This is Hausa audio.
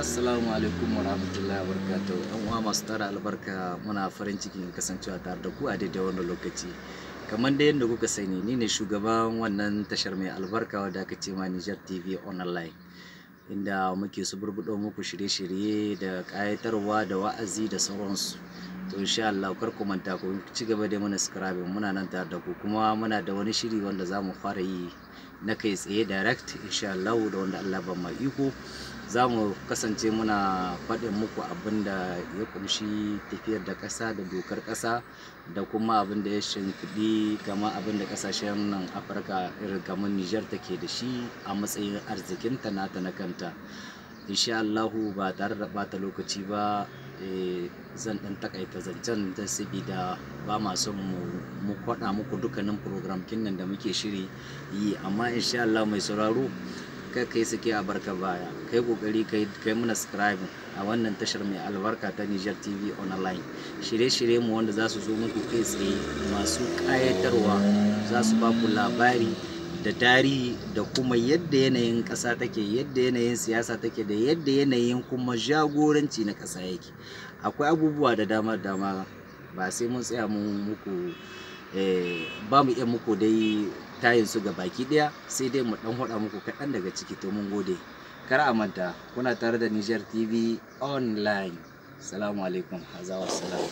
Assalamu alaikum warahmatullahi wabarakatuh. Yan uwa masu tara albarka, muna farin cikin kasancewa tare da ku a daidai wannan lokaci. Kamar da yadda kuka sani, ni ne shugaban wannan tashar mai albarka wadda aka ce ma Niger TV Online, inda muke suburbuɗo muku shirye-shirye da ƙayatarwa da wa'azi da sauransu. To insha Allah kar ku manta ku ci gaba da mana subscribing, muna nan tare da ku, kuma muna da wani shiri wanda za mu fara yi na kai tsaye direct insha Allah, da wanda Allah ban ma iko za mu kasance muna faɗin muku abin da ya kumshi tafiyar da ƙasa da dokar ƙasa da kuma abin da ya shimfiɗi, kama abin da ƙasashen nan Afirka irin kamar Niger take da shi a matsayin arzikinta nata na kanta. Insha Allahu ba tare da ɓata lokaci ba, zan ɗan takaita zancen ta sabida ba ma son mu kwaɗa muku dukkanin program nan da muke shiri yi. Amma insha Allah mai sauraro, kai kai sake a barka baya, kai kokari kai muna subscribe a wannan tashar mai albarka ta Niger TV Online. Shirye-shirye mu wanda za su zo muku kai tsaye masu ƙayatarwa, za su ba ku labari da tarihi da kuma yadda yanayin ƙasa take, yadda yanayin siyasa take, da yadda yanayin kuma jagoranci na ƙasa yake. Akwai abubuwa da dama dama, ba sai mun tsaya mun muku, ba mu iya muku dai tayin su ga baki ɗaya, sai dai mu ɗan haɗa muku kaɗan daga ciki. To mun gode, kar a manta kuna tare da Niger TV Online. Salamu alaikum, hazawa salam.